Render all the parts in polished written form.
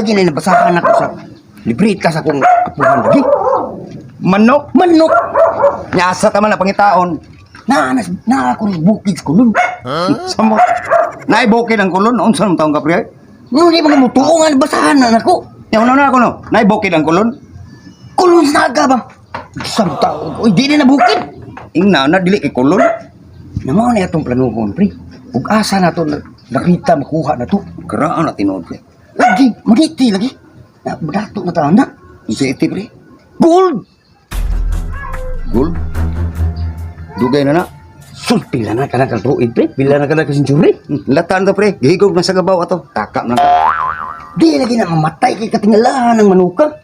Lagi na nabasahan ako sa libreta sa akong apuhan lagi. Manok. Manok! Nyasa ta man na pangitaon. Na, na, na ako ng bukid sa kulon. Samo. Naibukid ang kulon unsa man taong ka pre? Ano di mga mutuo nga nabasahan na nako. Yaw na na ako no. Naibukid ang kulon. Kulon sa naga ba? Isang tao. Uy, di na nabukid. Ingna na dili kay kulon. Namaw na itong planuhon, pre. Ug asa na to nakita makuha na to. Karaan na tinuod pre. Lagi, magiti lagi. Na, dato na taon na. Unsa iti pre? Gold! Gold. Dugay na na. Sus, pila na ka na kang tuig, pre. Pila na ka na ka century. Latan to pre. Gihigog na sa gabaw ato. Taka man ka. Di lagi na mamatay kay katingalahan ng manuka.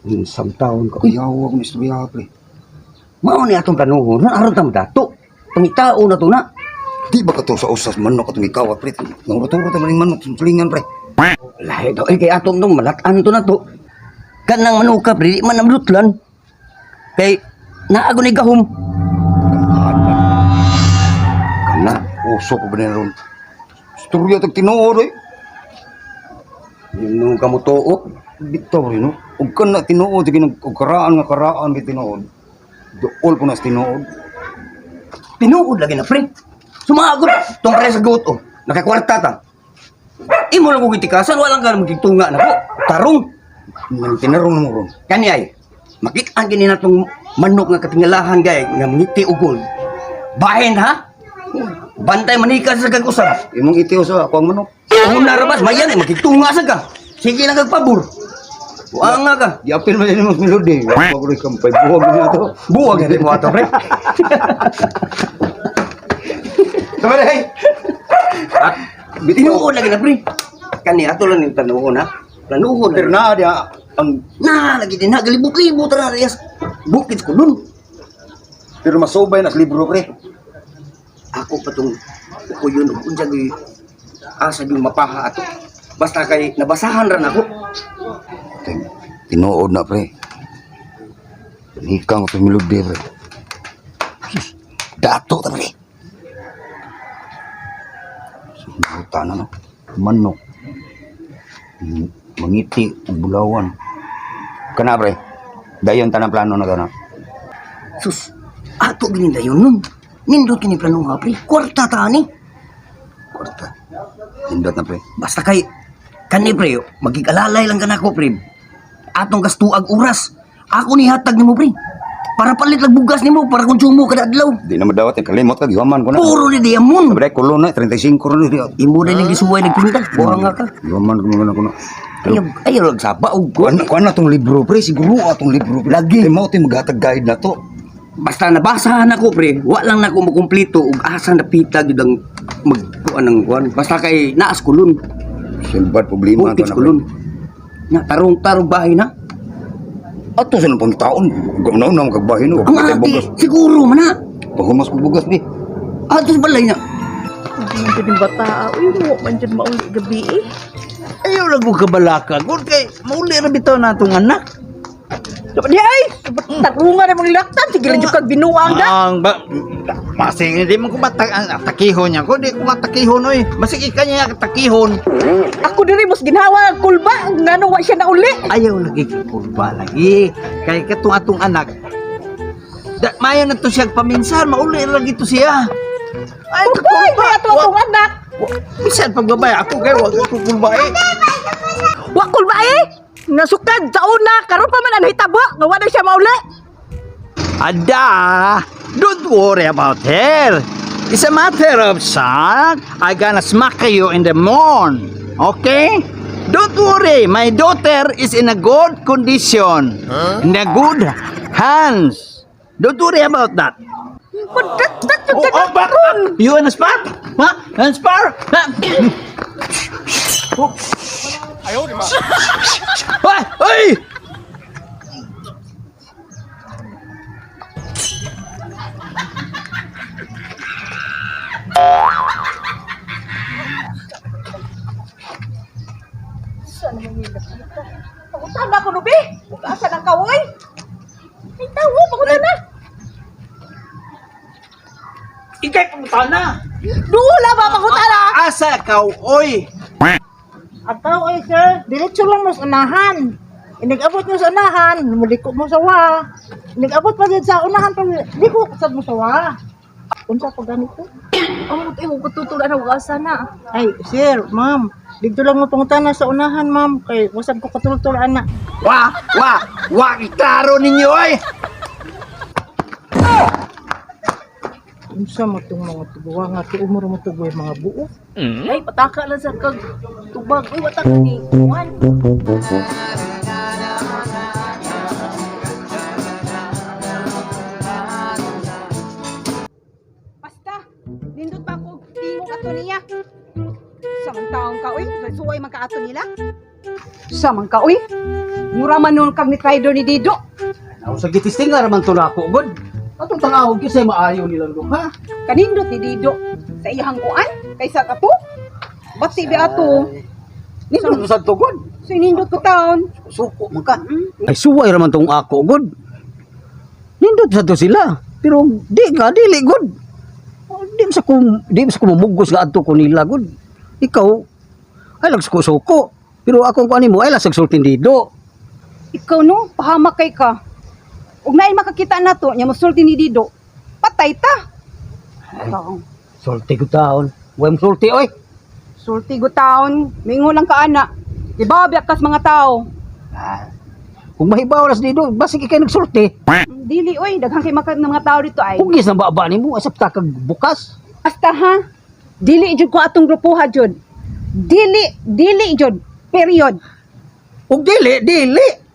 Isang taon ka. Uy, Kuyaw ako ni istorya pre. mao ni atong planuhon. Na aron ta dato. Pangitao na to na. Di ba ka to sa usas manok atong ikawat pre? Nangurot-urot man ning manok sa tulingan pre. Lahi daw. Eh, kay atong tong malatan to na to. Kanang manuka, pre, di man namlutlan. Kay, naago ni gahom. Kana uso ko ba na ron? Istorya tag tinuod eh. Yun ka mo tuo. Bitaw rin no. Ug kana tinuod sige nag og karaan nga karaan gi tinuod. Duol po na sa tinuod. Tinuod lagi na, pre. Sumagod. Tong pre sa guot, oh. Nakakwarta ta. Imo lang kong gitikasan, walang ka magtitunga na po. Tarong. Nang tinarong mo ron. Kani ay, makita gini na tong manok nga katingalahan gay, nga ngiti ugol. Bahin ha? Bantay manika sa kag usab. Imong itiw sa ako ang manok. Una rabas, mayan eh, magtitunga sa ka. Sige lang kag pabor. Buang nga ka. Giapil man ini mas melody. Ako rin kampay buwag niya to. Buwag na rin mo ato, pre. Tama na hey. At, tinuod lagi na, pre. Kani, ato lang yung planuhon, ha? Planuhon Pero na. na dia ang Na, lagi din na, galibot-libot na, yes. Bukid ko dun. pero masubay na sa libro pre. Ako pa tong ukuyon, ug unsa gyud asa gyud mapaha ato. Basta kay nabasahan ra nako. Tinuod na pre. Nikang ko melody pre. Sus, Dato ta pre. Buta na no. Manok. Mangiti ug bulawan. Kana pre. Dayon tanang plano na kana. Sus, ato gini dayon nun. Nindot kini plano nga pre. Kwarta ta ani. Kwarta. Nindot na pre. Basta kay kani pre, magigalalay lang kanako pre. Atong gastuag oras. Ako ni hatag nimo pre. Para palit lang bugas nimo para konsumo kada adlaw. Di na madawat yung kalimot ka giwaman ko na. Puro ni diamond. Pre kulo na 35 ron di. Imo na ning gisuway nagpinta. Buha nga ka. Giwaman ko na ko na. Ayaw, ayaw lang saba og Kuan kuan na tong libro pre siguro atong libro. Pre. Lagi. Kay mao ti maghatag guide na to. Basta nabasahan ako pre, wa lang nako makumpleto ug asa napita gyud ang magkuan ng kuan. Basta kay naas kulon, Silbad problema bukid to na. kulon. Nya tarong-tarong bahay na. Ato sa nang taon, ganaw na magbahin no. Ang ate, siguro man na. Paghumas ko bugas ni. Ato sa balay na. Hindi man dyan yung bata. Uy, mo man dyan mauli gabi eh. Ayaw lang ko kabalaka. Good kay mauli ra bitaw na atong anak. Di ay! Tarungan na mong laktan. Sige lang dyan kag binuang da. Ang ba masing hindi man ko matag ang takihon niya ko di ko matakihon oy. Basig ika niya takihon. Ako diri mas ginhawa ang kulba. Ngano wa siya na uli. Ayaw lagi kay kurba lagi. Kay katong atong anak. Da, mayo na to siya paminsan mauli ra lagi to siya. Ay, Uy, kaya ato atong anak. Bisan pagbabay ako kay wag ko kulba eh. Wa kulba eh. Nasukad sa una. Karon pa man ang hitabo. Nga wa na siya mauli. Ada, don't worry about her. It's a matter of son. I gonna smack you in the morn. Okay? Don't worry, my daughter is in a good condition. In a good hands. Don't worry about that. Padat-dat yung Oh, oh, taga back up. You wanna spar? Huh? Wanna spar? Huh? Oh. Ay, ay! Saan naman yung nakita? Pangutana ko nubi. Ug asa nang kawoy? Ay tawo, pangutana. Ikay pangutana. Duula ba pangutana? Asa ka, oy? Ang tao ay sir, diretso lang mo sa unahan. Inigabot mo sa unahan, muliko mo sa wa. Inigabot pa din sa unahan pa, liko sad mo sa wa. Unsa pa ganito? Ang eh ko tutulan ako asa na. Ay, sir, ma'am, dito lang mo pangutana sa unahan, ma'am, kay wasad ko katultul ana. Wa, wa, wa, klaro ninyo ay. Unsa mo tong mga tubuwa nga tuumor mo tugoy mga buo? Ay, pataka lang sa kag tubag. Uy, wata ka ni Juan. Basta, nindot pa ako tingog ato niya. Samang taong ka, uy. Suway man ka ato nila. Samang ka, uy. Mura man nun kag ni Trido ni Dido. Ako sa gitisting nga raman tulako, god. Atong tangahog kisay maayo nilang duha. Kanindot ni Dido sa iyang kuan kaysa kato. Bati bi ato. Nindot sa tugod. So nindot ko taon. Suko man ka. Ay suway raman tong ako, god. Nindot sa to sila. Pero di ka dili god. Di sa ko di sa ko mamugos nga adto ko nila god. Ikaw ay lag suko. Pero akong kuan nimo ay lasag sultin dido. Ikaw no, pahamak kay ka. Ug naay makakita nato nya mosulti ni Dido. Patay ta. Taong. Sulti ko taon. Wa mo sulti oy. Sulti go taon, mingo lang ka ana. Ibabyak kas mga tao. Kung mahibaw ras dido, basig ikay nagsulti. Dili oy, daghan kay maka ng mga tao dito ay. Hugis na baba nimo asap ta kag bukas. Basta ha. Dili jud ko atong grupuha jud. Dili, dili jud. Period. Ug dili, dili.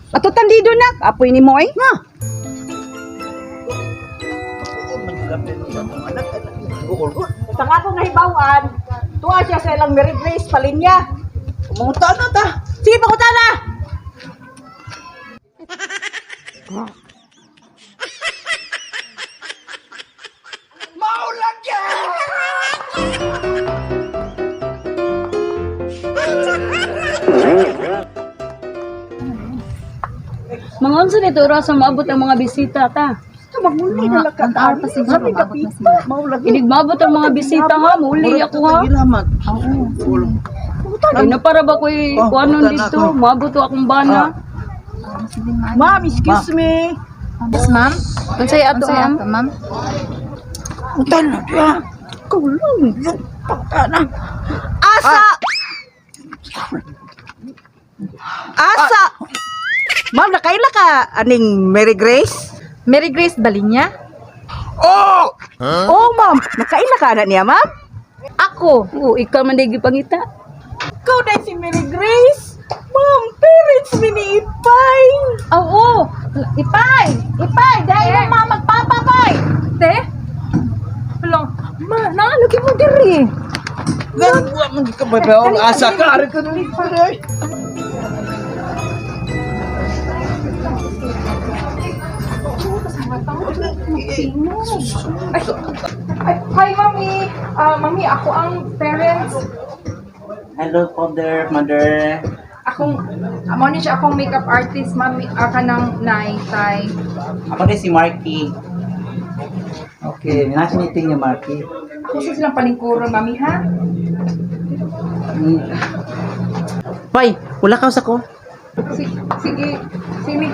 Ato tan Dido na, apoy ni mo ay. Na. Sa nga akong nahibawan, tuwa siya sa ilang Mary Grace palinya. Mangutan na ta. Sige, pangutana! Mga unsa nito oras ang maabot ang mga bisita ta? Magmuli na lang ka. One hour pa siguro maabot na sila. Inig maabot ang mga bisita ha, muli ako ha. Salamat. Ay na para ba ko'y Oh, kuanon punta na dito, ako. maabot akong bana. Ma'am, excuse me. Yes, ma'am. Unsay ato, ma'am? Utan na diya. Kulong yung pagkana. Asa! Asa! Ma'am, nakaila ka aning Mary Grace? Mary Grace Balinya? Oh! Oh, ma'am, nakaila ka na niya, ma'am? Ako. Oo, ikaw man di gipangita. Ikaw na si Mary Grace. Ma'am, parents mi ni Ipay. Oo. Ipay! Ipay! Dahil mo ma magpapapay! Te? Hala, ma, naalagi mo diri. Wa man ka ba asa ka ari ka dili. Ay, hi, Mami. Ah, Mami, ako ang parents. Hello, father, mother. Akong, amo ni siya akong makeup artist, Mami. Aka ng nay, tay. Ako din si Marky. Okay, nice meeting you, Marky. Ako sa silang palingkuron, Mami, ha? Pai, wala ka sa ko. Sige, sige, sige.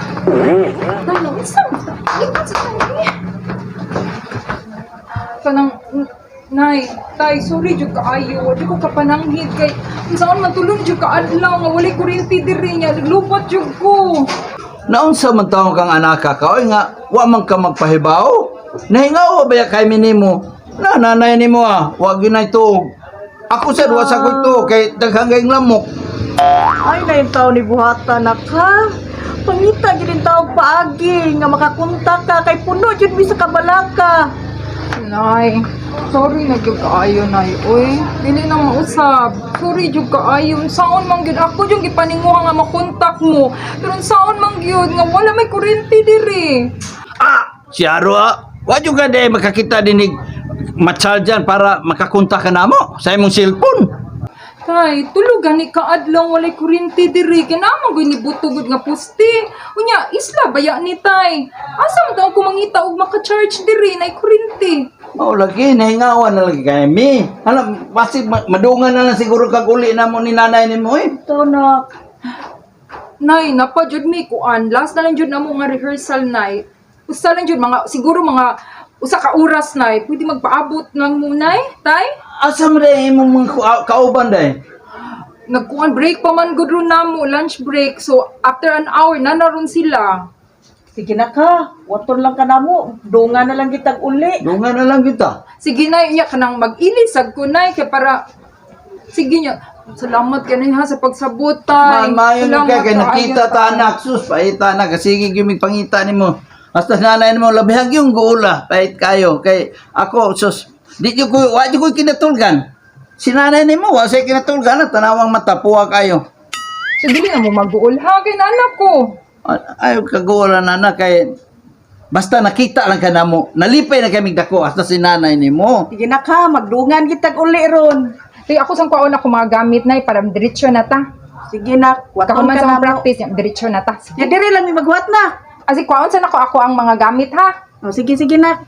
Tayo, isang, ikot sa tayo. Kanang, nay, tay, sorry jud kaayo. Di ko kapananghid kay unsaon man tulong jud ka adlaw nga walay kuryente diri nya, lupat jud ko. Naunsa man taong kang anaka ka oy nga wa man ka magpahibaw. Nahingaw ba ya kay minimo? Na nanay nimo ah, wa ginay tuog. Ako sad wa sa koy tuog kay daghang kayong lamok. Ay, na yung tao ni Buhata na ka. Pangita gyud yung tao paagi nga makakontak ka kay puno jud mi sa kabalaka. Nay, sorry na gyud kaayo nay. Uy, dili na mausab. Sorry jud kaayo. Saon man gyud ako yung gipaninguha nga makontak mo. Pero saon man gyud nga wala may kuryente diri. Ah, si Aro ah. Wa jud ka day makakita dinig matchargean para makakontak ka namo sa imong cellphone. Tay, tulo gani ka adlaw walay kuryente diri. Kay naa man gyud nibuto gud nga puste. Unya, isla baya ni tay. Asa man taon ko mangita og maka-charge diri nay kuryente? Mao lagi nahingawan na lagi kay mi. Alam basig madungan na lang siguro kag uli na mo ni nanay nimo eh. Ito nak. Nay, napa jud mi kuan. Last na lang jud namo nga rehearsal nay. Usa lang jud mga siguro mga usa ka oras nay. Pwede magpaabot lang mo nay, tay? Asa man day imong mga kauban day? Nagkuan break pa man gud ron namo, lunch break. So after an hour na naron sila. Sige na ka. Waton lang ka na mo. Dunga na lang kitag uli. Dungan na lang kita. Sige nay, iya kanang mag-ilisag ko nay kay para sige niya. Salamat kanay ha sa pagsabot tay. Ma mayo Salamat ka kay kaayo, nakita ta tay. anak sus paita na kasi sige gyud mig pangita nimo. Hasta nanay nimo labihag yung guula pait kayo kay ako sus di jud ko wa jud ko kinatulgan. Si nanay nimo wa say kinatulgan na tanawang mata puwa kayo. So dili na mo mag-uul ha kay anak ko. Ayaw kagulan na na kay basta nakita lang ka namo. Nalipay na kaming dako hasta si nanay nimo. Sige na ka. Magdungan kitag uli ron. Tay ako sang kuan ako mga gamit nay para diretso na ta. Sige na. Waton Kahuman ka sa na akong mo. practice, niya, diretso na ta. Ya diri lang mi maghuwat na. Asi kuan sa nako ako ang mga gamit ha. O, sige sige na.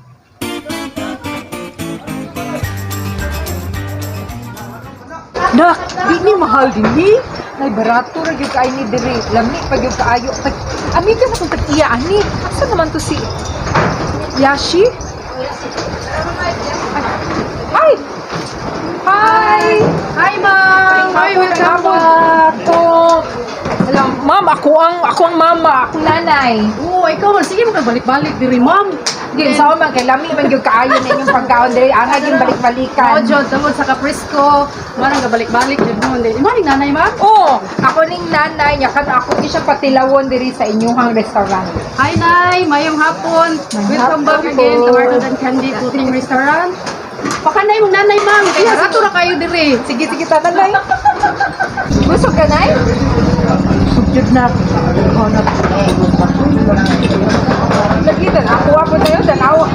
Nak, di ni mahal din ni. Nay barato ra gyud kay ni diri. Lami pa gyud kaayo. Tag amiga sa kong tag-iya ani. Asa naman to si Yashi? Ay! Hi! Hi, ma'am! Hi, welcome back. Alam, ma'am, ako ang mama, akong nanay. Oo, ikaw man. Sige, balik-balik diri, ma'am. Di, sa man kay lami man gyud kaayo na inyong pagkaon diri. Ana gyud balik-balikan. Oo, Jod, tungod sa kapresko. Marang kabalik-balik jud mo. Imo ning nanay, ma'am? Oh, ako ning nanay niya kan ako ni siya patilawon diri sa inyong restaurant. Hi, Nay! Mayong hapon! Welcome back hapon again po. to Martin and Candy Cooking Restaurant. Pakanay mong nanay, ma'am. Kaya barato ra kayo diri. Sige, sige, tama, Nay. Busog ka, Nay? Sugod na. Oh, na. Lagi, ako ako na yun, tanawa.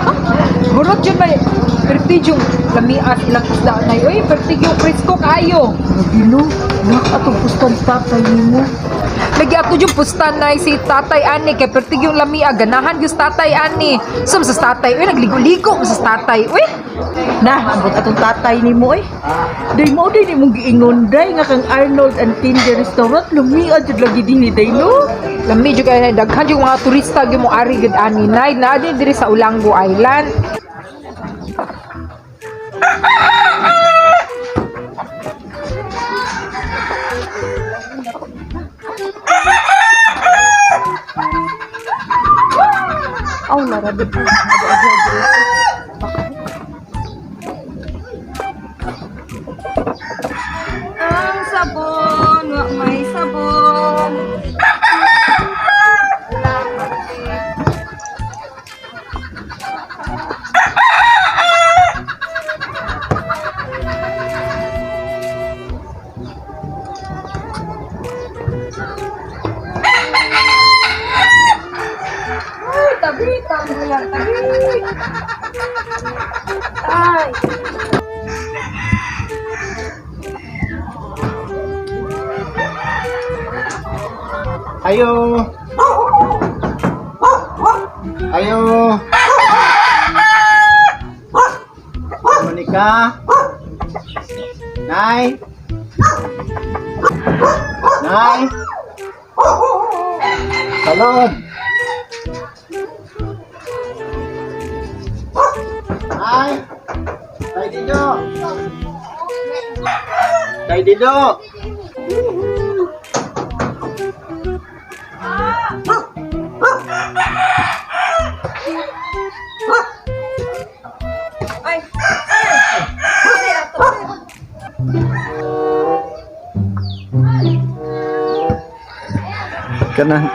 Gurot yun, may perti yung lamias ilang isda, Nay. Uy, perti yung presko kaayo. Gino, nak atong pustan tatay nimo. Lagi ako yung pustan, Nay, si tatay ani. Kay perti yung lamia, ganahan yung tatay ani. Sum sa tatay, uy, nagligo-ligo sa tatay, uy. Na, ambot atong tatay nimo eh. Day mo day nimong giingon day nga kang Arnold and Tinder Restaurant lumia jud lagi dinhi day no. Lami jud kay daghan yung mga turista gyud mo ari gyud ani, Nay. Naa din diri sa Ulango Island. Aw, narabi po. Ang sabon, wa may sabon. Ay, tabi, tabi lang, tabi. Ay. Ayo. Ayo. Monica. Nay. Nay. Salud. Nay. Tay Dido. Tay Dido. Ay, sir. Sir, ato, sir. Kanang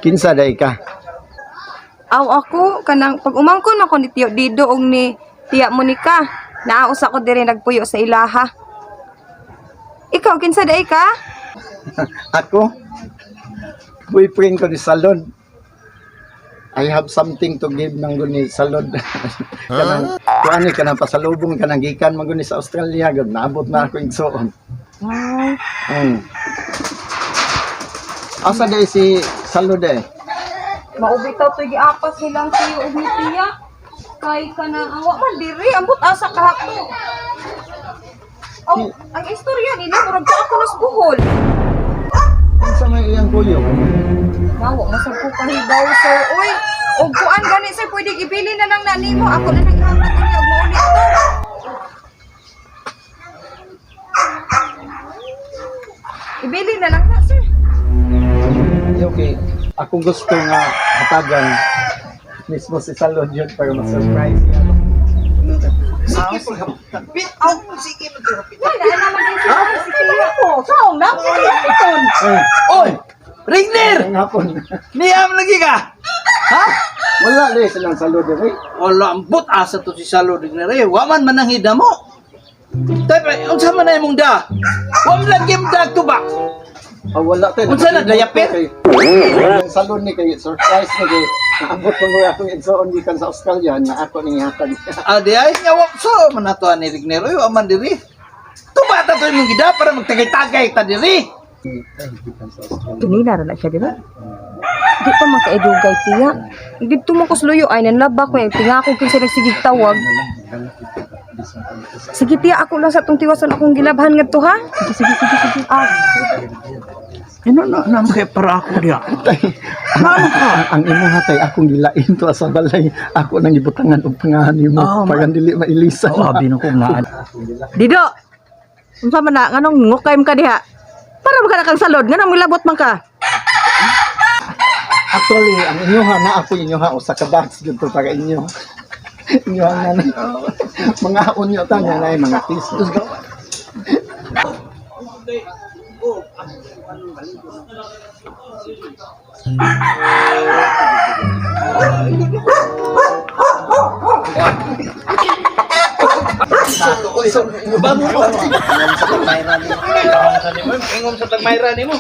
kinsa day ka? Aw ako kanang pag umangkon ako ni Tiyo Dido og ni Tiya Monica. Naausa ko diri nagpuyo sa ilaha. Ikaw kinsa day ka? Ako? Boyfriend ko ni Salod. I have something to give nang guni Salod. Kanang kuan ni kanang pasalubong kanang gikan man guni sa Australia gud naabot na ako igsoon. Mm. Asa day si Salod eh? Maubitaw to giapas nilang tiyo ug ni Tiya. Kay kana ang wa man diri, ambot asa kahapto. Aw, ang istorya nila murag pa ako nas buhol. Unsa may iyang kuyog? Mawa masag ko kahibaw sir. Uy, og kuan gani sir, pwede ibili na lang na nimo. Ako na nang ihatag unya og mauli to. Ibili na lang na sir. Okay. Ako gusto nga hatagan mismo si Salod yun para ma-surprise niya. Wala naman din sir. Sige. Saong na, iton. Oy! Ringner! Ang hapon. Niyam lagi ka! Ha? Wala na silang Salod eh. Wala, ambot asa to si Salo Ringner eh. Waman mananghida mo. Tay, pre, unsa man na imong da? Wa man lagi imong da to ba? Ah, wala tayo. Unsa na, dayapir? Ang salon ni kay surprise ni kay naabot man ko akong igsoon gikan sa Australia na ako ning ihatag. Ah, di ay nga wa so man nato ani Ringner oy, wa man diri. Tuba ta to imong gida para magtagay-tagay ta diri. Pinila ra na siya, di ba? Di pa makaidugay tiya. Dito mo kusluyo ay nanlaba ko yung tingako kinsa nagsigig tawag. Sige tiya, ako lang sa tong tiwason akong gilabhan ngadto ha. Sige sige sige sige. Ah, Ano na na kay para ako diya. Ang imo hatay akong gilain to sa balay. Ako nang ibutangan og pangahan nimo Ah, para dili mailisa. Oh, abi na ko nga. Dido. Unsa man na nganong ngukay man ka diha? Para man ka na kang salod, nganong milabot man ka? Actually, ang inyoha na ako inyoha usa ka box gyud to para inyo. Inyoha na na. Mga unyo ta nga na mga piso. Ingom sa tagmayra nimo.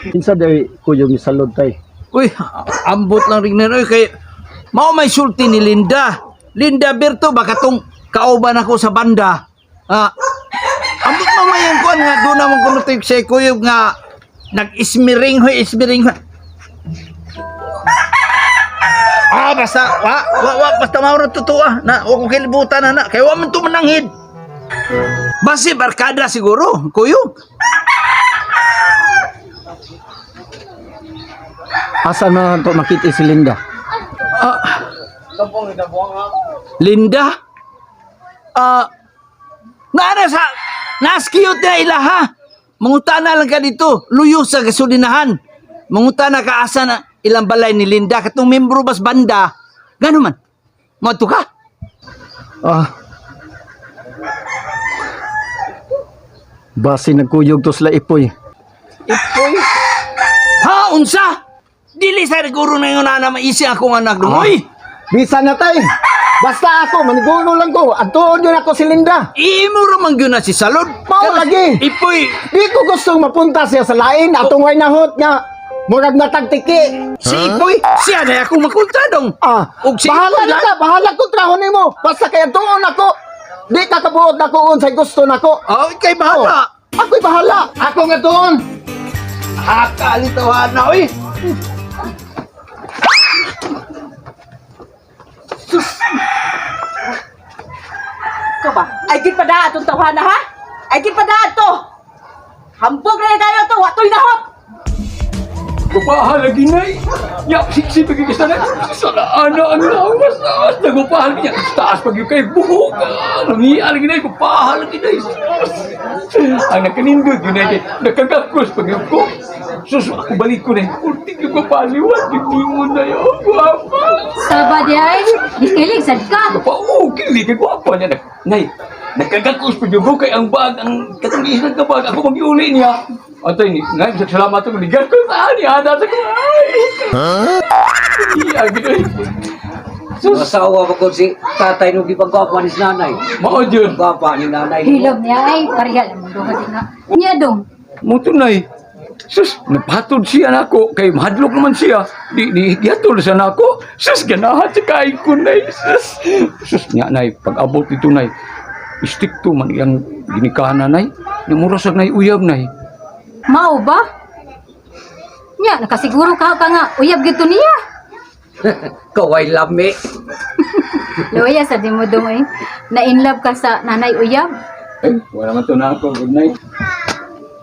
Kinsa day kuyog ni salod tay? Uy, ambot lang Ringner oy kay mao may sulti ni Linda. Linda Berto baka tong kauban ako sa banda. Ah, ambot mamayan kuan nga doon naman kuno tayo sa kuyog nga nag-ismiring hoy, ismiring hoy. Ah, basta wa wa wa basta mao ra totoo ah. Na wa ko kilibutan na na kay wa man tumananghid. Basi barkada siguro, kuyog. Asa na to makita si Linda? Linda? Ah, naana sa naskiyot na ilaha. Mangutana lang ka dito, luyo sa gasolinahan. Mangutana ka asa na ilang balay ni Linda katong membro bas banda. Gano man? Moadto ka? Ah. Basi nagkuyog to sila ipoy. Ha, unsa? Dili sa siguro na yun na maisi akong anak dumoy. Bisa na tay. Basta ako, maniguro lang ko. Adtuon yun ako si Linda. Imo ra man gyud na si Salod. Mao lagi. Ipoy, Di ko gustong mapunta siya sa lain. Atong way nahot nga. Murag natagtiki. si Ipoy, siya na akong makulta dong. Ah, Og si bahala Ipoy na ka, bahala ko traho nimo. Basta kay adtuon ako. Di ka kabuot na ko unsay gusto nako. Oh, ikay bahala. Ako'y bahala. Ako nga doon. Akalitawan na, oy. Ko ba? Ay gid pa da atong tawhana ha? Ay gid pa da ato. Hambog na kayo to, wa to'y nahot. Gupahan lagi nay. Ya, siksi pagi ka sana. Sana ana ang lawas taas nagupahan niya. Taas pag yung kay buhok. Langian lagi nay gupahan lagi nay. Ang nakanindot yun ay nakagakos pag yung ko. Sus, ako balik ko na. Kunting yung kapaliwan. Hindi mo na yun. Guwapa. Saba di ay, gikilig sad ka. Guwapa. Oo, kili. Kay guwapa niya. Nay, nakagakos pag yung ko kay ang bag, ang katong isang ka bag. Ako mag-iuli niya. Atay, ngay, salamat ako. Ligar ko sa ani. Ada sa ko. Ay. Ay, ay, Sus, Asawa ko si tatay nung gipagwapa ni nanay. mao jud. Gwapa ni nanay. Hilom niya ay, pareha lang mo duha din na. Niya dong. Mo tunay. Sus, napatod siya nako kay mahadlok naman siya. Di di gihatol siya nako. Sus, ganahan siya kay ko nay. Sus, sus nya nay pag abot dito nay. Stick to man iyang ginikahan na nay. Nya mura sa nay uyab nay. Mao ba? Nya, nakasiguro ka ka nga, uyab gito niya. Kaway lami. Luya sa di mo dong eh. Na in love ka sa nanay uyab. Ay, wala man to na ako. Good night.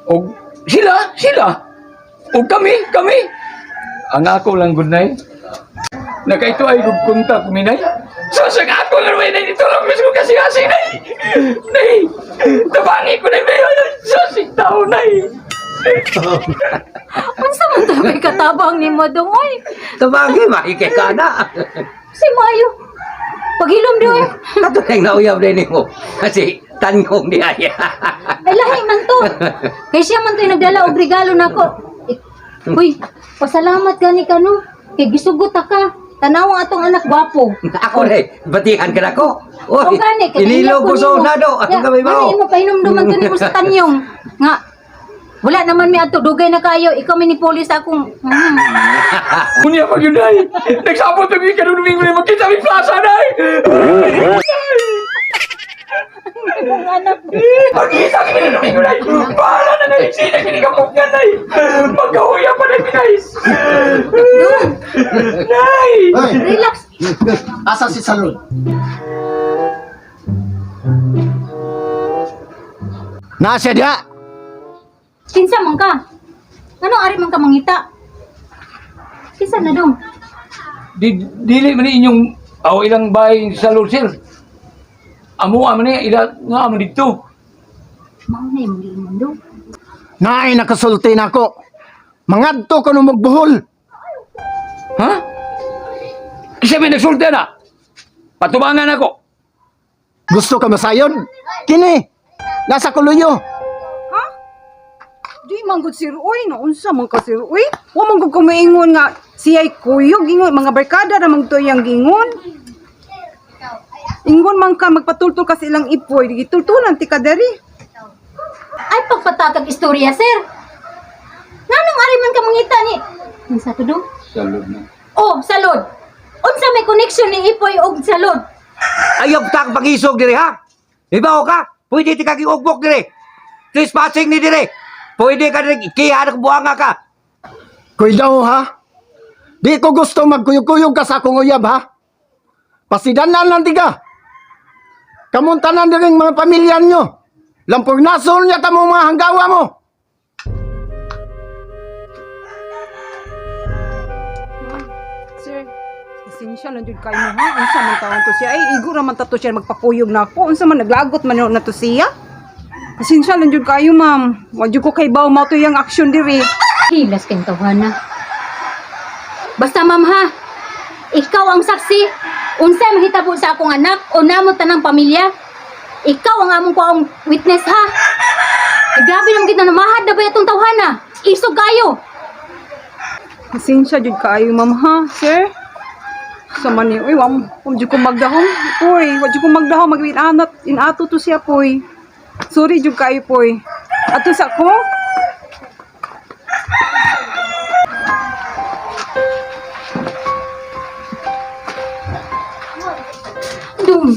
Og sila, sila. Og kami, kami. Ang ako lang good night. Nakaito ay good kontak minay. Susag ako lang may nay dito lang mismo kasi asi nay. Nay, tabangi ko nay nay. Susig tao nay. Unsa man to may katabang nimo dong oy? Tabagi, makikay ka na. Si Mayo. Paghilom di oy. Kato na nauyab din nimo. Kasi tanyong di ay. Ay lahi man to. Kay siya man to'y nagdala og regalo nako. Eh, uy, pasalamat gani ka no. Kay gisugot ta ka. Tanawa atong anak gwapo. Ako na batihan ka na ko. O Uy, gani kay inilog ko sa unado. Ako kami Ano mo. imo pahinumduman to nimo sa tanyong. Nga wala naman mi adto dugay na kayo. Ikaw mi ni pulis akong. Unya pag yun nay. Nagsabot ang ikaw nung Domingo na magkita mi plaza nay. Imong anak. Pag-isa kami na Domingo nay. Bahala na nay. Sina kinikamok nga nay. Magkahuya pa na nay. Nay! Hoy, Relax. asa si Salud? Nasa dia. Kinsa man ka? Ano ari man ka mangita? Kinsa na dong? Di, dili man ni inyong aw ilang bahay sa Lord sir. Amo man ni ila nga amo dito. Mao na imong giingon dong. Naay nakasulti nako. Mangadto ko no magbuhol. Ha? Kasi may nagsulti na. Patubangan ako. Gusto ka masayon? Kini. Nasa kuluyo. Ha? Di man gud sir oy, no unsa man ka sir oy? Wa man gud kumiingon nga siya'y kuyog ingon mga barkada ra man to iyang giingon. Ingon man ka magpatultol ka sa ilang ipoy, gitultulan ti ka diri. Ay pagpatakag istorya sir. Nganong ari man ka mangita ni? Kinsa to dong? Salud na. Oh, salod. Unsa may connection ni Ipoy og salod? Ayaw ta ang pangisog diri ha. Ibaw ka. Pwede ti kag ugbok diri. Trespassing ni diri. Pwede ka diri ikiha na buanga ka. Kuidaw ha. Di ko gusto magkuyog-kuyog ka sa akong uyab ha. Pasidanan lang tiga. Kamuntanan din mga pamilya nyo. Lampurnason niya tamo mga hanggawa mo. Sir, pasensya lang jud kayo ha. Unsa man taon to siya? Ay, igo ra man ta to siya magpakuyog na ako. Unsa man naglagot man na to siya? Pasensya lang jud kayo, ma'am. Wa jud ko kay baw mao to yang action diri. Hilas kayong tawhana. Basta ma'am ha, ikaw ang saksi. Unsay mahitabo sa akong anak o namo tanang pamilya. Ikaw ang among kuang witness ha. Eh, grabe naman kita namahad na ba itong tawhana? Isog kayo. Pasensya jud kaayo, ma'am ha, sir. Sa man ni, uy, wa wa jud ko magdahom. Uy, wa jud ko magdahom mag inanat inato to siya poy. Sorry jud kaayo poy. Ato sa ko. Dong,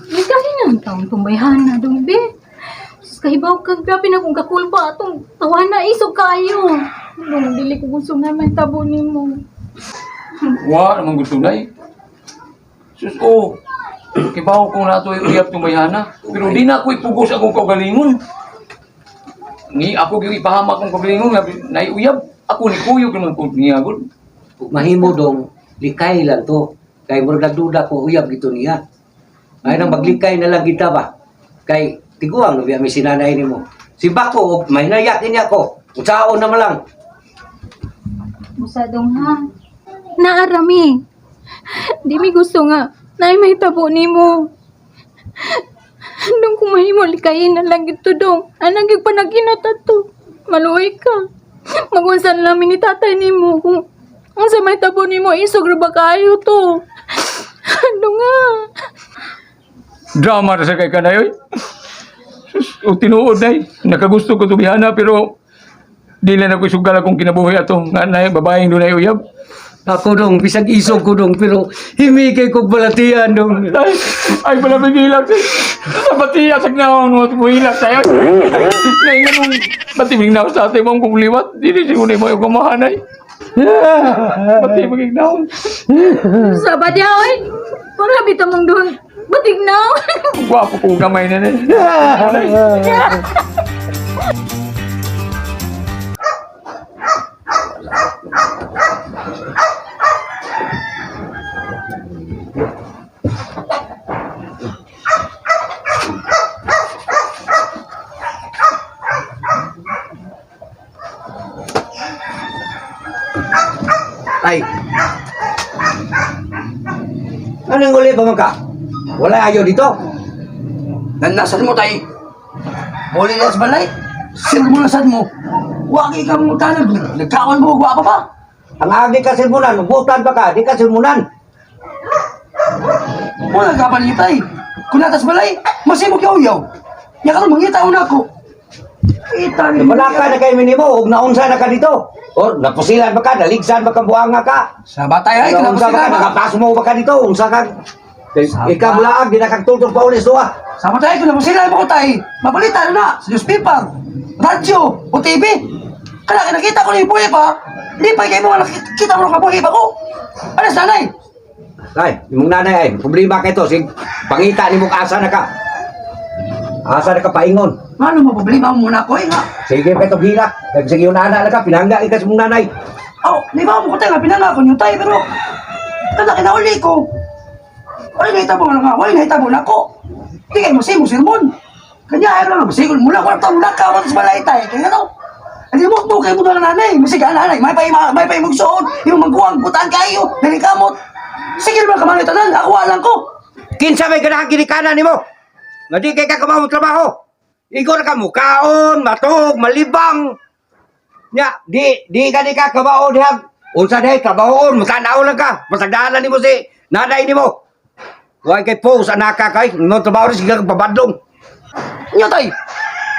may na ang taong tumbayhana, dong be. Sus, kahibaw ka, grabe na kung kakulpa atong tawhana, isog kayo. Dong, dili ko gusto nga may tabo nimo. Wa naman gusto nay. Sus oh. Kibaw ko na ito uyab tumayhana. Pero di na ako ipugos akong kaugalingon. Ni ako gyud ipahama akong kaugalingon nga naiuyab. Ako ni kuyog naman ko niya gud. Mahimo dong likay lang to. Kay murag nagduda ko uyab gito niya. Ay nang maglikay na lang kita ba. Kay tiguang na mi sinanay nimo. Si Bako og may nayak niya ko. Unsaon na man lang. Musa dong ha. Naarami. Di mi gusto nga. Nay may tabo nimo. Dong kung mahimo likayin na lang ito dong. Anang gyud panaginot ato. Maluoy ka. Magunsan namin ni tatay nimo kung unsa may tabo nimo isog ra ba kayo to. Dong nga. Drama ra sa kay kanay oy. Sus, o tinuod nay. Nakagusto ko tumihana pero di lang ako isugal akong kinabuhi ato nga nay babaeng dunay uyab. Ako dong, bisag isog ko dong, pero himigay kog balatian dong. Ay, ay pala may hilak. Sa batiya sa gnaon mo mo hilak tayo. Nay nganong batiming na sa atin mong kung liwat. Dili siguro mo yung kumahanay. Pati magignaw. Sa ba diha oy? Para bitaw mong doon. Batignaw. Gwapo kong kamay na na. Ay. Anong uli pa man ka? Wala ayaw dito. Nanasan mo tay. Muli na sa balay. Sir mo nasad mo. Wagi ka mo tanag. Nagkaon mo, wa pa ba? Ang agi ka silmunan, magbutan pa ka, di ka silmunan. Wala ka pa tay. Kung natas balay, masimo yaw yaw. Nya karon mangita na ako. Kita ni Wala ka na kay minimo, ug naunsa na ka dito. Or napusilan ba ka, naligsan ba ka, buanga ka. Sa batay ay Naunsa ba ka, kinapusila ba? nakapasmo ba ka dito, unsa ka. Ikaw laag, di na kang tultol pa ulis doa. Sa batay kinapusila mo ko tay. Mabalita na na sa newspaper, radyo, o TV. Kana nakita ko ni buhi pa. Di pa kay mo nga nakita mo nga buhi pa ko. Ano sa nanay? Ay, imong nanay ay, problema kay to, sig pangita nimo asa na ka. Asa na ka paingon. Ano mo problema mo na ko eh nga. Sige pa ito gilak. Sige yung nana na ka, pinangga ka sa imong nanay. Oh, di ba mo ko tayo nga pinangako niyo tayo pero kada kinauli ko. Wala na itabo na nga, wala na itabo na ako. Di kayo masimo sermon. Kanya ayaw lang, masigol mula ko taon na ka, sa balay tayo. Kaya ano? Hindi mo mo kayo mo na nanay, masiga nanay, may pa imong suod, imong magkuwang, butaan kayo, nanikamot. Sige naman kamano tanan, ako alam ko. Kinsa may ganahan ginikanan nimo? Nga di kay ka kamao trabaho. Igo na ka mukaon, matug, malibang. Nya, di ka di ka kamao diha. Unsa diha trabahoon, mutanaw lang ka. Masagdanan nimo si nanay nimo. Wa kay post anaka kay no trabaho ni sige kang pabadlong. Nyo tay,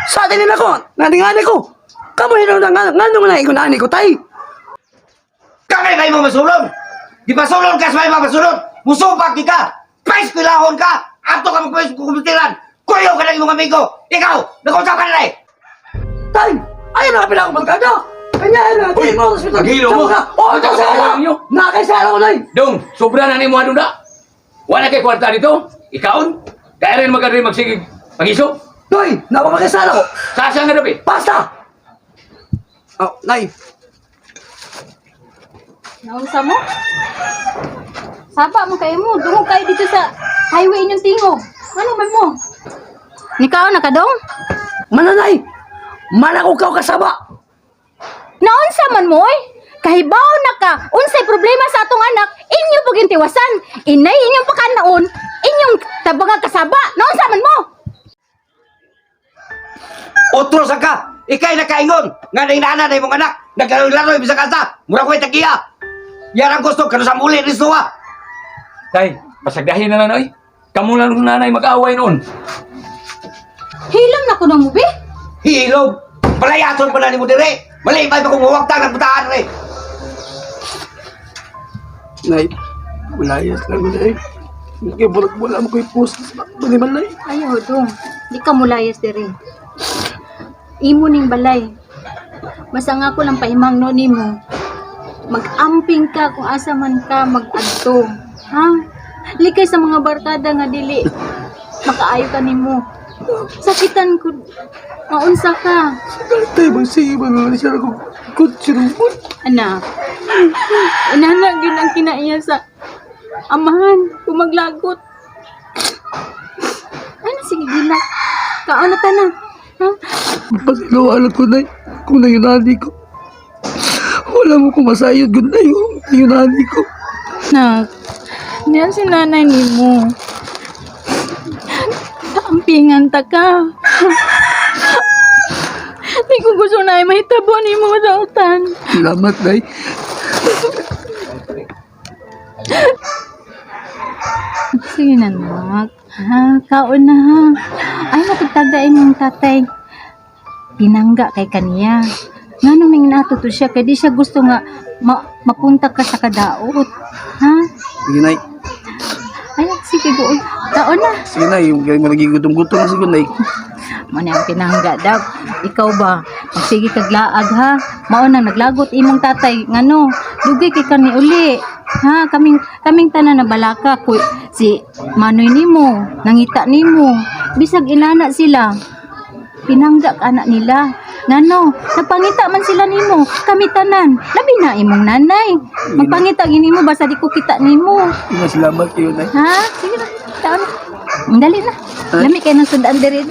sa atin nila ko, naningani ko. Kamu hino na nga, nga nung na ani ko tay. Kangay kay mo masulon. Di pasulon ka sa may mapasulon. Musupak di ka. Pais pilahon ka. Ato ka magpais kumitiran. Kuyo ka ng imong amigo. Ikaw, nag-usap ka na eh. Tay, ayun na pinako barkada. Kanya ayun na, Uy, mo hospital. paghilo mo. Oh, ito sa Ang inyo. Nakaisala ko nay. Dong, sobra na ni mo na. Wala kay kwarta dito. Ikaon. Kaya rin magkadri magsigig. Pangiso. Toy, napapakisala ko. Sasa nga dapat. Basta! Oh, nay. Naunsa mo? Saba mo kayo mo. Dungog kayo dito sa highway inyong tingog. Ano man mo? Nikaw na ka dong? Mananay! Mana ko kaw kasaba! Naunsa man mo oy? Kahibaw na ka, unsay problema sa atong anak, inyo paging tiwasan. Inay inyong pakanaon, inyong tabanga kasaba. Naunsa man mo? Otro sa ka. Ikay nakaingon. Nga na inana na imong anak. Naglalaro-laro ibig sa kasa. Mura ko'y tagiya. Yan ang gusto. Kano sa muli ni Suwa. Tay, pasagdahin na lang oy. Kamu lang nung nanay mag-away noon. Hilam na ko nang mubi. Hilog. Palayason pa na ni mo dire. Malipay pa kung huwag tang ng butaan re. Nay, walayas lang ko nay. Kaya bulag wala mo ko'y post sa manimalay. Ayaw dong, di ka mulayas diri. Imo ning balay. Basta nga ko lang paimang no nimo. Mag-amping ka kung asa man ka mag-adto. Ha? Likay sa mga barkada nga dili. Makaayo ka nimo. Sakitan ko. Maunsa ka. Tay, magsige ba nga siya ako kutsi mo. Anak. Inana gyud ang kinaiya sa amahan kung maglagot. Ano sige gila. Kaon na ta na. Ha? Pasilawalan ko nay kung nayunani ko. Wala mo kumasayod gud nay yung nayunani ko. Nak, niyan si nanay nimo. Kaampingan ta ka. Di ko gusto na mahitabo nimo dautan. Salamat nay. Sige na, nak. Ha, kaon na ha. Ay, napagtagdain mong tatay. Pinangga kay kaniya. Nga nung nanginato to siya, kay di siya gusto nga mapunta ka sa kadaot. Ha? Sige nay. Ay, sige, buoy. Taon na. Sige na, yung kay mo nagigutom-gutom na siguro na. Mo na ang pinangga daw. Ikaw ba? Magsige kag laag ha. Mao nang naglagot imong tatay ngano. Dugay kay kani uli. Ha, kaming kaming tanan na balaka ko si Manoy nimo, nangita nimo. Bisag inana sila. Pinangga ka anak nila. Ngano, nagpangita man sila nimo. Kami tanan. Labi na imong nanay. Magpangita gini mo basta di ko kita nimo. Salamat kayo na. Ha? Sige na. Taon na. Ang dali na. Lami kayo ng sundaan diri.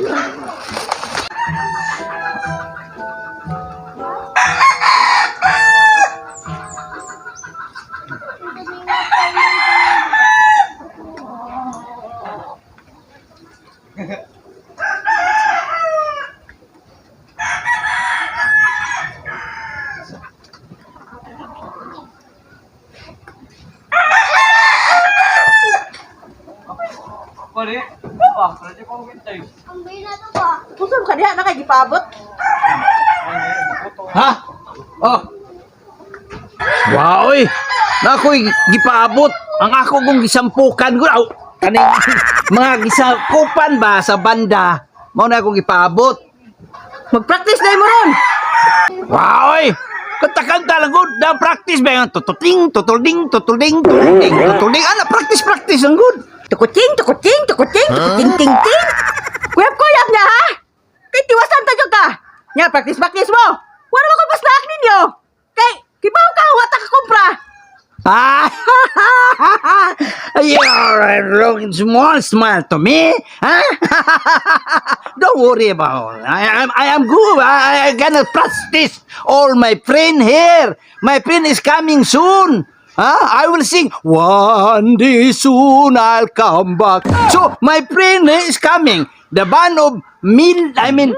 Unsa ka diha na kay gipaabot? Ha? Oh. Wow, oy. Nakoy gipaabot ang ako kong gisampukan ko. Aw, kaning mga gisampukan ba sa banda. Mao na akong gipaabot. Magpractice na mo ron. Wow, oy. Kanta-kanta lang gud, da practice ba yung tututing, tutulding, tutulding, tutulding, tutulding. Ana, practice, practice ang good. Tukuting, tukuting, tukuting, tukuting, ting, ting. Kuyap-kuyap niya ha. Kay tiwasan ta jud ka. Nya practice practice mo. Wala man ko paslaak ninyo. Kay kibaw ka wa ta ka kumpra. Ah, you're looking small smile to me, huh? Don't worry about it. I am good. I gonna practice all my friend here. My friend is coming soon. Huh? I will sing one day soon I'll come back. So my friend is coming. The band of Mil, I mean,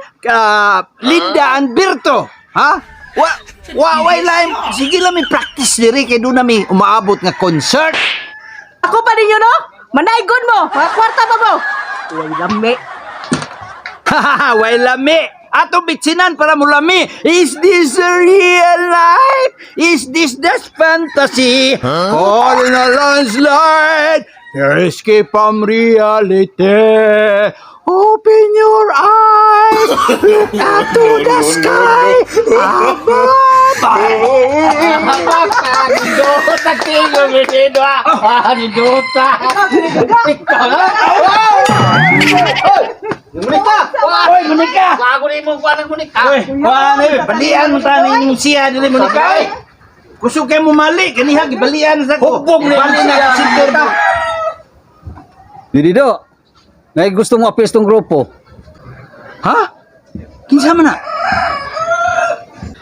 Linda and Berto. Huh? Wa wa wa lang sige lang mi practice diri kay doon nami umaabot nga concert. Ako pa ninyo no? Manaygon mo, mga kwarta pa mo. Uy, lami. Way lami. Ato bitsinan para mo lami. Is this a real life? Is this just fantasy? Caught in a landslide. Escape from reality. Open your eyes. Look up to the sky. Above. Nindota tingo nindota. Ah, nindota. Monica! Oy, Monica! Bago na imong kuan ng Monica. Oy, kuan eh, balian mo ta ning siya dili Monica. Oy. Kusog kay mo mali kaniha gibalian sa ko. Hubog ni Bali na siya. sintor mo. Didido. Ngay gusto mo apis tong grupo. Ha? Kinsa man na?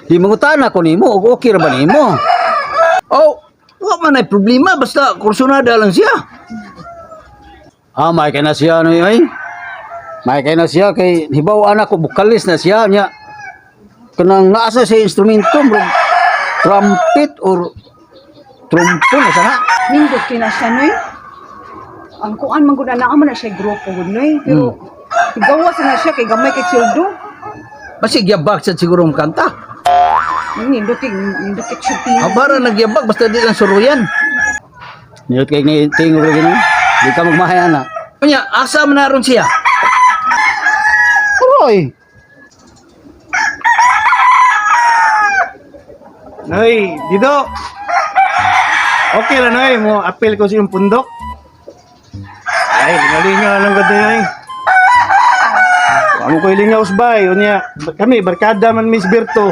Di mangutana ko nimo og okay ra ba nimo? Oh, wa man ay problema basta kursunada lang siya. Ah, may kay na siya no ay. May kay na siya kay hibaw anak ko bukalis na siya nya. Kanang naasa siya instrumento bro. Trumpet or trombone sa na. Nindot kay na siya noy. Ang kuan man gud na naa man na siya grupo gud noy. Pero gawas na siya kay gamay kay sweldo. Basi gyabak sad siguro ang kanta. Nindot kay siya tingog. Abara nagyabak basta di lang suruyan. Nindot kay ni tingog lagi no. Di ka magmahay ana. Unya, asa man naron siya? Uroy. Noy, Dido. Okay ra Noy, mo appeal ko sa iyong pundok. Ay, lingalingaw lang ko Noy. Amo ko ilingaw usbay, unya kami barkada man Miss Berto.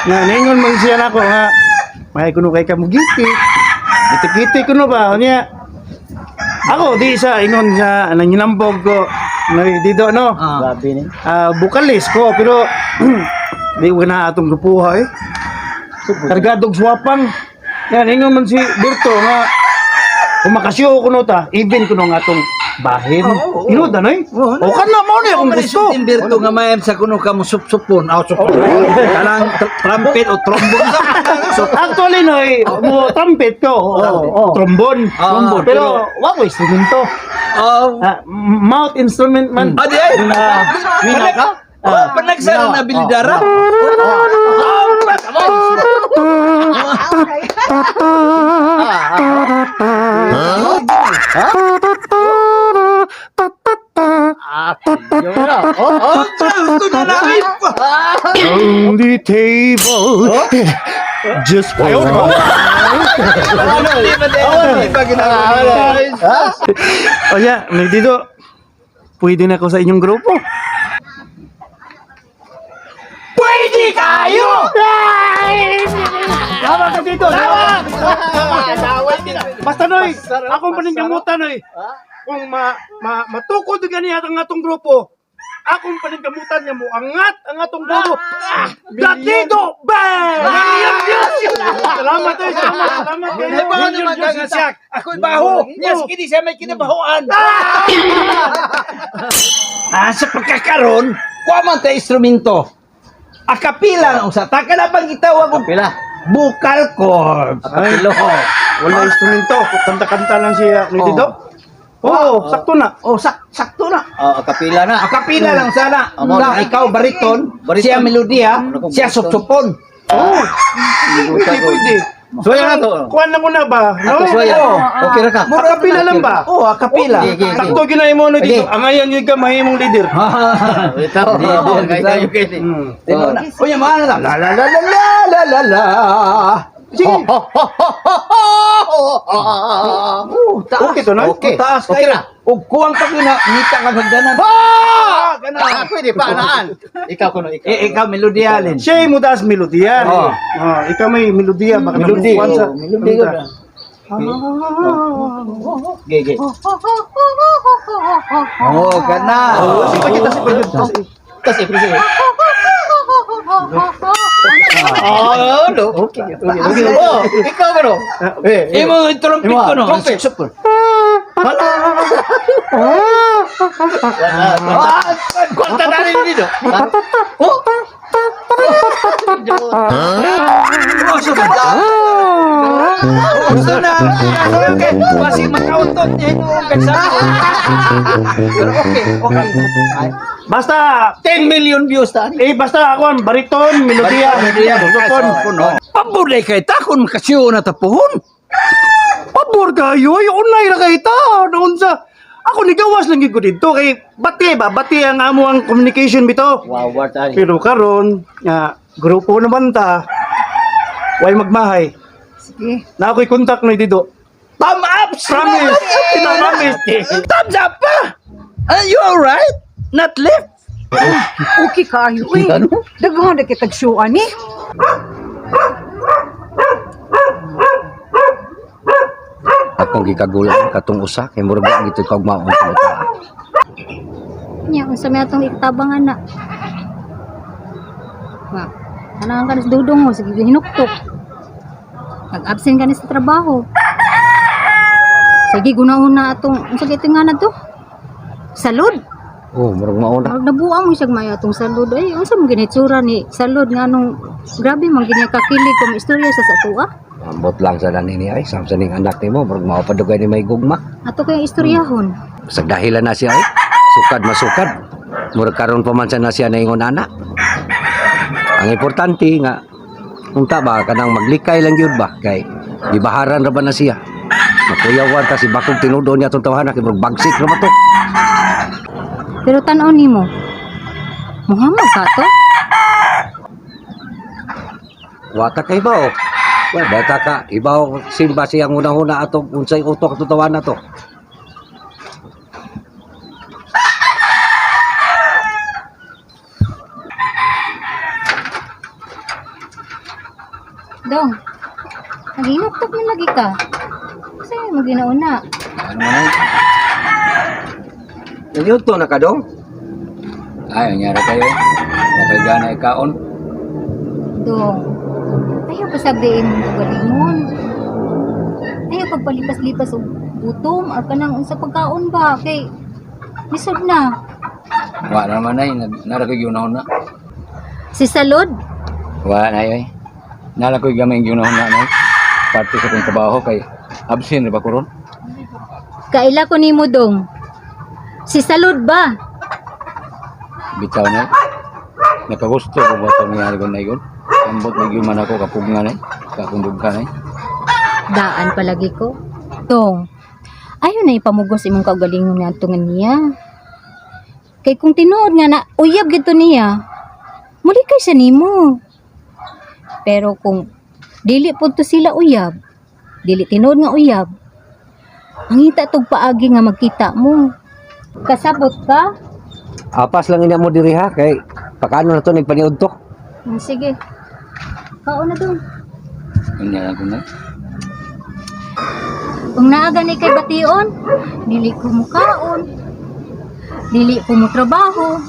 Nga ningon man siya nako nga may kuno kay kamugiti. Gitikiti kuno ba unya. Ako di sa ingon sa nanginambog ko. Noy Dido no. Grabe ni. Ah, bukalis ko pero di ko na atong grupuha eh. Kargadog swapang. Yan, ingon man si Berto nga kumakasyo ko no ta, even kuno nga atong bahin. Oo, oo. Ino danoy? O kan na mo ni akong gusto. Timberto nga mayam sa kuno ka mo supsupon, aw supsupon. Kanang trumpet o trombone. So, Actually noy, mo trumpet ko, oo, trombone. Trombone. Pero wa ko instrumento. oh, Ah, mouth instrument man. adi ay. Ah, Panag, oh, panagsara na bilidara. Oh, On the table. Just for Ayaw, O ya, may dito. Pwede na ako sa inyong grupo. Pwede kayo! Tama ka dito! Tama! Basta noy, akong paningkamutan noy. Kung ma, ma matukod gani ang atong grupo, akong paningkamutan nga mo angat ang atong grupo. Ah, Datido Band! Salamat oy, salamat, salamat kayo. Ay, naman ka nga siya. Ako'y baho. Niya, sige di siya may kinabahoan. Ah, sa pagkakaroon, kuha man tayo instrumento. Akapila na usa. Taka na bang gitawag og Kapila. vocal cords. Ay, wala instrumento, kanta-kanta lang siya ni Dido. Oo, sakto na. Oh, sakto na. Oh, kapila na. Akapila lang sana. Amo Na, na. ikaw bariton, Bariton. siya melodiya, Ano kung siya bariton? supsupon. Oo. Pwede, pwede. Suwaya na to. Kuan lang muna ba? No? Ato suwaya. Oo. Okay ra ka. Akapila lang ba? Oh, akapila. Okay, okay, okay. Sakto ginay mo no dito. Okay. Angayan yun ka mahimong leader. Ito. Kayo Tinuod na. Unya maano na. La la la la la la la la. Sige. Oh, taas. Okay to, no? Okay. Taas Okay kayo. na. Ug kuwang pa gyud na ngita kag hagdanan. Ah, Ah, pwede pa naan. Ikaw kuno ikaw. Eh, ikaw melodiya lin. Siya mo das melodiya. Oo. Oh, ikaw may melodiya baka Melody. namukuan sa. Oh, melody ko na. Gay gay. Oh, kana. Oh, sige kita si pagod. Tas eh Oh, no. Okay. Okay. Oh, ikaw kuno. Eh, Imo trumpet ko no. Trumpet. Supsupon. Ah, Kwarta na rin dito. Oh. Oh, sugod. Gusto na. Okay, basi makautot niya ito. Pero okay, okay. Ay, Basta 10 million views ta. eh basta ako ang bariton, melodiya. Melodiya. Bariton. Pabor na kay takon makasiyo na tapuhon. Pabor kayo, ay unay ra kay ta. Doon sa ako nigawas lang gyud ko dito kay bati ba bati ang amo ang communication bito. Wow, war ta. Pero karon nga grupo naman ta. Way magmahay. Sige. Na ako'y contact na dito. Thumb up! Promise. Promise. Thumbs up pa! Are you alright? Not left? Okay kaayo uy. Daghan na kitag show ani. Akong gikagulan katong usa kay murag wa gito'y kaugmaon sa uta. Nya unsa may atong itabangan na. Wa. Anang ka sa dudong mo sige hinuktok. Nag-absent ka ni sa trabaho. Sige gunahon na atong unsa kay nga na to? Salud. Oh, murag mao na. Murag nabuang mo siyag mayo atong salud. Ay unsa man ginitsura ni salud nga nung grabe man gini kakilig kung istorya sa atua. Ambot lang sa nani ni ay samsa ning anak nimo murag mao pa dugay ni may gugma. Ato kayong istoryahon. Sa dahilan na siya ay sukad masukad. Murag karon pa man sa na siya naingon ana. Ang importante nga unta ba kanang maglikay lang gyud ba kay gibaharan ra ba na siya. Makuyawan ta si bakog tinudo niya atong tawhana kay murag bagsik ra ba to. Pero tan-aw nimo. Muhammad ka to? Wata kay ba oh. Well, bata ka, ibaw simba siyang una-una atong unsay utok atong tawana to. Dong. Naginuktok man lagi ka. Kasi mo ginauna. Ano man ay? Nagyudto na ka dong? Ay, anyara kayo. Okay gana ikaon. Dong. Ayaw pasagdiin mo kagalingon. Ayaw pagpalipas-lipas og gutom or kanang unsa pagkaon ba kay lisod na. Wa naman ay, nara ko'y ginahon na. Si Salod, Wa na ay. Nara ko'y gamay ginahon na ay. Parte sa kong trabaho kay absent ra ba ko ron? kaila ko nimo dong. Si Salod ba? Bitaw na. Nakagusto ko ba ito nangyari ko na yun? Ambot na yun man ako kapugna na kakong dughan na. Daan palagi ko. Dong. Ayaw na ipamugos imong kaugalingon nga ato nga niya. Kay kung tinuod nga na uyab gito niya, Muli kay siya nimo. Pero kung dili pud to sila uyab, dili tinuod nga uyab, mangita tog paagi nga magkita mo. Kasabot ka? Apas lang ina mo diri ha kay pakano na to nagpaniud to. Ah, sige. Kaon na dong. Unya lang ko na. Kung naa gani kay bation, dili ko mukaon. Dili ko mo trabaho.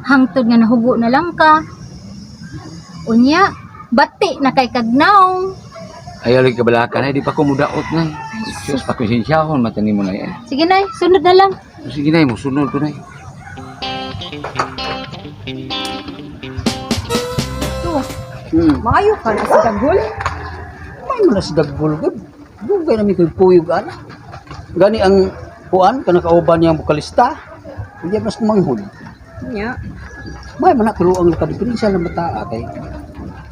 Hangtod nga nahugo na lang ka. Unya, bati na kay kagnaong. Ayaw lagi kabalakan ay di pa ko mudaot na. Sus, pakonsensyahon mata nimo na eh. Sige nay, sunod na lang. Sige nay, musunod ko nay. To, maayo ka na sa dagol. May mga sa dagbol gud. Dugay na mi ko'y puyog ana. Gani ang kuan kanang kauban niyang bokalista. Hindi mas kumanghod. Nya. May man pero ang nakadiferensya ng bata kay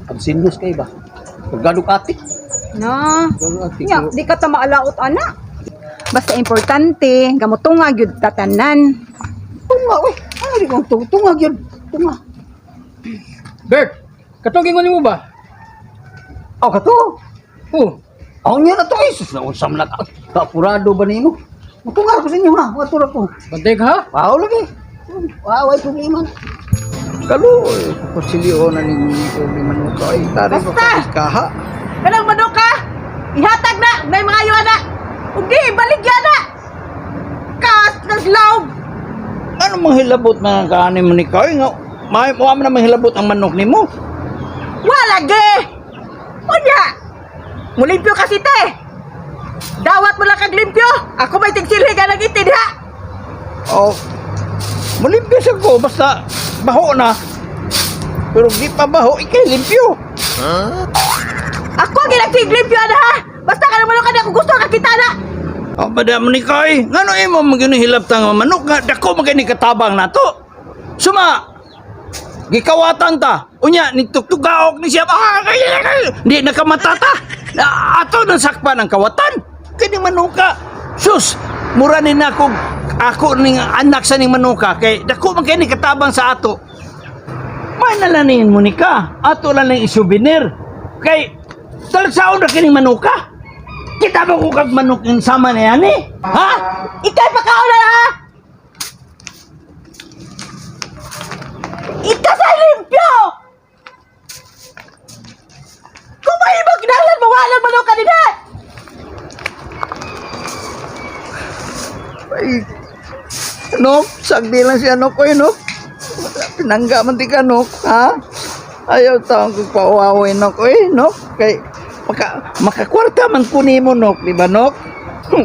absindos kay ba. Paggadok atik. Na. Gadok atik. Nya, di ka ta maalaot ana. Basta importante, gamutunga gyud tatanan. Tunga oy. Ano di kong tunga gyud. Tunga. Bert, katong gingon nimo ba? Oh kato. Oh, Aw niya na to ay sus na unsam na ka. Kapurado ba nimo? Mutunga ko sa inyo ha. Watura ko. bantay ka ha? Wow lagi. Wow, ay problema. Kaluoy, kusilyo na ninyo ni Manuka. Ay, tari ko Basta! kaha. Kanang manok ka! Ihatag na! May mga ayo na! Ug di, baligya na! Kas, naslawb! Ano mang hilabot mga kaani mo ni Koy? Nga, may, wa man namang hilabot ang manok nimo. Wala ge! Unya! Mulimpyo kasi te! Dawat mo lang kag limpyo! Ako may tigsilhi ka ng itin ha! Oh, mulimpyo siya ko, basta baho na. Pero di pa baho, ikay limpyo. Ako ang ginagtiglimpyo na ha! Basta ka naman ka na kung gusto ka kita na! Oh, bada mo ni Koy, ngano imo magino hilabta nga manok nga dako magani katabang nato. Suma, gikawatan ta. Unya nigtuktugaok ni siya. Ah, di nakamata ta. Na, ato nang sakpan ang kawatan. Kini manuka. Sus, mura ni nako ako ning anak sa ning manuka kay dako man kay ni katabang sa ato. May nalanin mo ni ka. Ato lang ning isouvenir. Kay talagsaon ra kining manuka. Kita ba ko kag manok yung sama na yan eh? Ha? Ika'y pakaon na ha! Ika sa limpyo! Kung may ibang kinahanglan mo, walang manok ka din ha! Ay, Nok, sagdi lang siya, Nok. Oy, Nok. Pinangga man di ka, Nok. Ha? Ayaw taong kong pauaway, Nok. Oy, Nok. Kay, makakwarta man ko nimo, Nok. Di ba, Nok?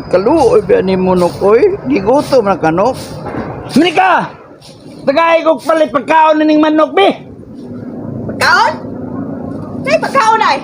Kaluoy ba nimo, Nok? Oy, gigutom na ka, Nok. Manika! Tagay kong palit pagkaon na ning manok, be! Pagkaon? Kay pagkaon ay!